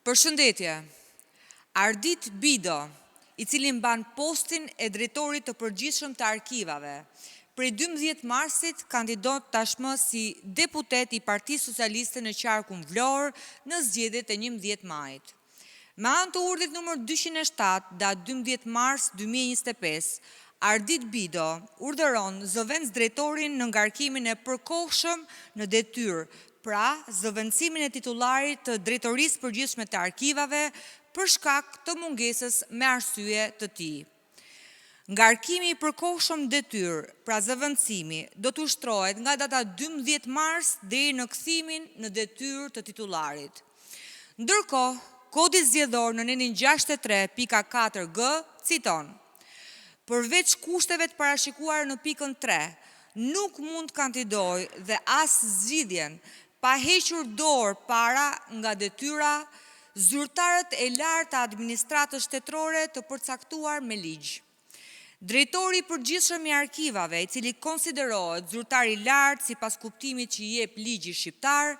Përshëndetje! Ardit Bido, i cili mban postin e drejtorit të përgjithshëm të arkivave, prej 12 marsit kandidon tashmë si deputet i Partisë Socialiste në qarkun Vlorë në zgjedhjet e 11 majit. Me anë të urdhrit numër 207, datë 12 mars 2025, Ardit Bido urdhëron zëvendësdrejtorin në ngarkimin e përkohshëm në detyrë, pra zëvendësimin e titullarit të Drejtorisë Përgjithshme të Arkivave për shkak të mungesës me arsye të tij. Ngarkimi i përkohshëm në detyrë, pra zëvendësimi, do të ushtrohet nga data 12 mars deri në kthimin në detyrë të titullarit. Ndërkohë, Kodi Zgjedhor në nenin 63 pika 4 G citon: Përveç kushteve të parashikuara në pikën 3, nuk mund të kandidojë dhe as zgjidhjen pa hequr dorë para nga detyra zyrtarët e lartë të administratës shtetërore të përcaktuar me ligj. Drejtori i përgjithshëm i arkivave, i cili konsiderohet zyrtar i lartë sipas kuptimit që i jep ligji shqiptar,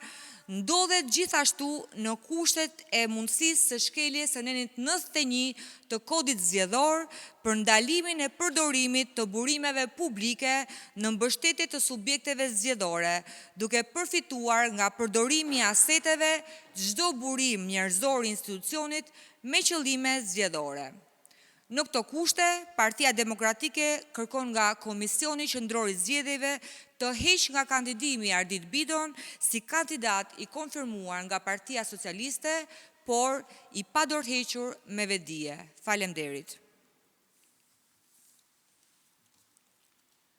ndodhet gjithashtu në kushtet e mundësisë së shkeljes së nenit 91 të Kodit Zgjedhor për ndalimin e përdorimit të burimeve publike në mbështetje të subjekteve zgjedhore, duke përfituar nga përdorimi i aseteve çdo burim njerëzor i institucionit me qëllime zgjedhore. Në këto kushte, Partia Demokratike kërkon nga Komisioni Qendror i Zgjedhjeve të heqë nga kandidimi Ardit Bidon si kandidat i konfirmuar nga Partia Socialiste, por i padorëhequr me vetëdije. Faleminderit.